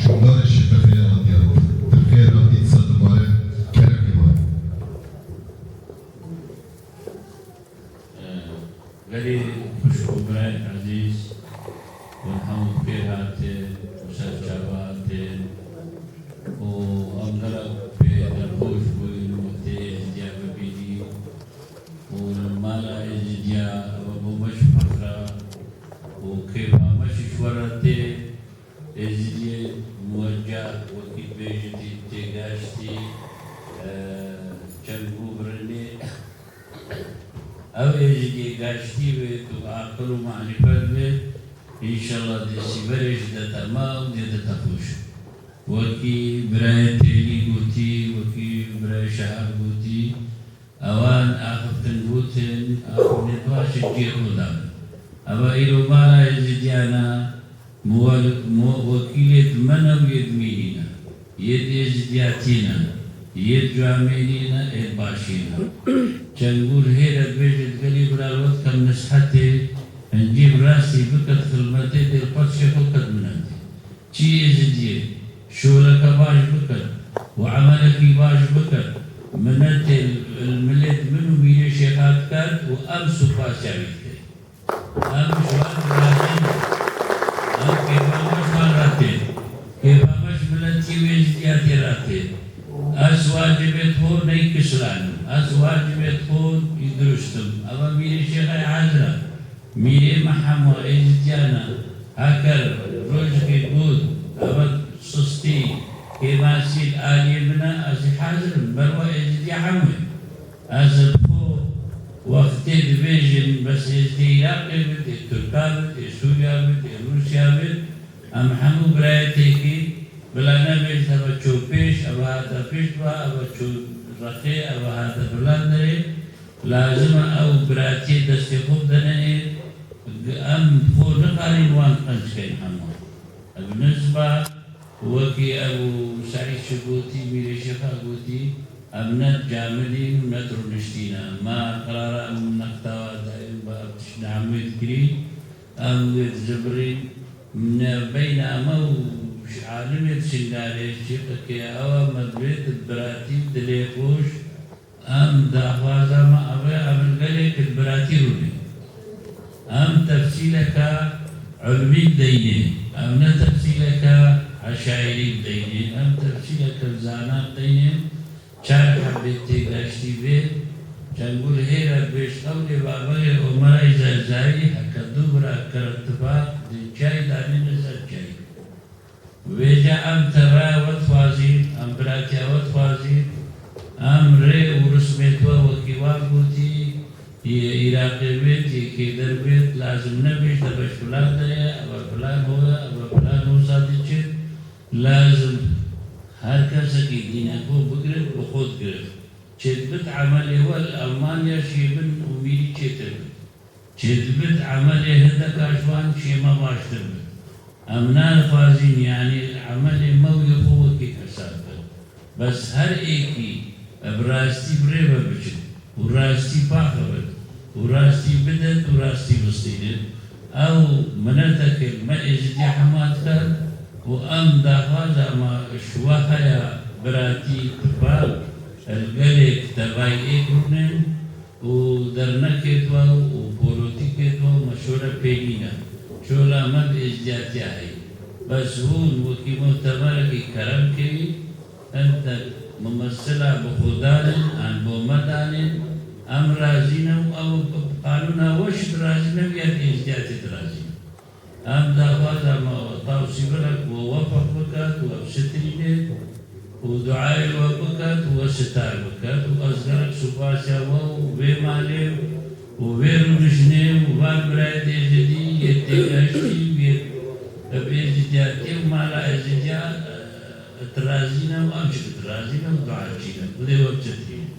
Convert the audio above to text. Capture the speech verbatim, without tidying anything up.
Şûndarê Şêxê Xeyala Diyarbekir. Bi xêr hatî, dîsa dubare kerem kema. Gelê xwişk û birayên ezîz, hûn hemû bi xêr hatin û ser çava hatin û em gelek pê dilxweş bûyn wextê Êzidiya bibînî û li mala Êzidiya ew bo me jî fexr e û kêfa me jî ji we re tê. Êzidiyê muweceh wekî dibêjin têgaştî, e, çend bû birinê. Ew Êzidiyê gaştî bêt û aqil û marîfet bêt, înşallah dê sîberê jî dete me û dê dete xweş. Wekî birayê Têlî gotî, wekî birayê Şehab gotî, Ewan axiftin gotin, axiftinê baş ji cihê xwe dabin. Eva îro mala Êzidiyan e, muwel-, mu-, wekîlê di me ne û yê di mînî ne. Yê di Êzidiyatî ne. Yê di camênî ne, ê di başî ne. Çengûr hêre dibêje di gelî bira li we dikem nishetê, hincî bi rastî bike di xilmetê, dê li qeçişê xwe bike di minetê. Çi Êzidiyê şoleke baş bikin û emelekî baş bikin, minetê li milêt min û mîrê şêxa diket û em supasiya wî dikin. Em ji wan razî ne. Em kêfa me ji wan re tê. Kêfa me ji miletî û Êzidiyatê re tê. Ez wacibê xwe neykislanim. Ez wacibê xwe yî dirust im. Eva mîrê şêxê hazir e. Mîrê me hemû Êzidiyan e. Heker rojekê got, eva sistî, kêmasî li aliyê min e, ez ê hazir im. Merwa Êzidiya hemû ye. Ez bi xwe wextê dibêjin, bes Êzidiyê Iraqê bit, ê Tirka bit, ê Sûriya bit, ê Rûsya bit, em hemû birayê têkî, bila nebêjin eva çû pêş, eva hate pişt ve, eva çû rexê, eva hate filan derê. Lazim e ew biratiyê destê xwe bidene ê, em xwe nikarin wan qenc kein hema. Ev nizba wekî ew Seîd ji gotî, Mîrê Şêxa gotî, ev ne camidîn û ne rûniştîn e. Ma qirara em nexta dayîn ba ev tişt ne hemû dikirî, em wê dizibirîn, ne beyna me û ji alimê di Şingalê, şêxekê ew e me divê di biratî û dilê xweş, Em daxwaza me ev e, em li gelê ki bi biratî rûnê. Em tefsîleke ilmî bideynê. Em ne tefsîleke eşaîrî bideynê. Em tefsîleke zana bideynê. Çar hebê têgaştî bê. Çengû li hêra dibêj qewlê Babegê Omerayî Zerzayî, heke du bira kirin tifaq, di çiyayî danîne ser çiyayî. Vêca em tevaya we dixwazîn, em biratiya we dixwazîn, em rê û rismê we wekî wan gotî, yê Iraqê bêt, yê kêder bêt, lazim nebêj te beş filan de ye, ev filan ho ye, ev filan ho zadiçin. Lazim her kesekî dîne xwe bigire, bi xwe digire. Çêdibit emelê we li Almanya şêbin û mîrî çêtir bit. Çêdibit emelê hindeka ji wan şêma baştir bit. Em nadixwazîn, yanî emelê me û yê xwe wekî hesab bit. Bes her êkî bi rastî bi rê ve biçin û rastî paxe bit û rastî bidit û rastî bistînit, ew mineteke li me Êzidî hema diket û em daxwaza me ji we heye biratî, tifaq, li gelek tevayî êk rûnin. û dernekê we û polotîkê we meşore pê nîne. Çola me bi êzdiyatiya heye. Bes hûn wekî muhtemerekî kerem kirî, ente mumesila bi xwe danên, an bo me danên, em razî ne û ew bi qanûna we jî razî ne û ya bi êzdiyatê de razî ne. Em daxwaza me taw sîvirek we wefeq biket û ev sitirînê û duayê we biket û we sitar biket û ez gelek supasiya we û vê malê û vê rûniştinê û van birayê Êzidî yê têgeştî û yê bi Êzidiyatê û mala Êzidiya, e, tirazî ne û em jî bi tirazî ne û duaçî ne. Xwedê we bi sitirîne.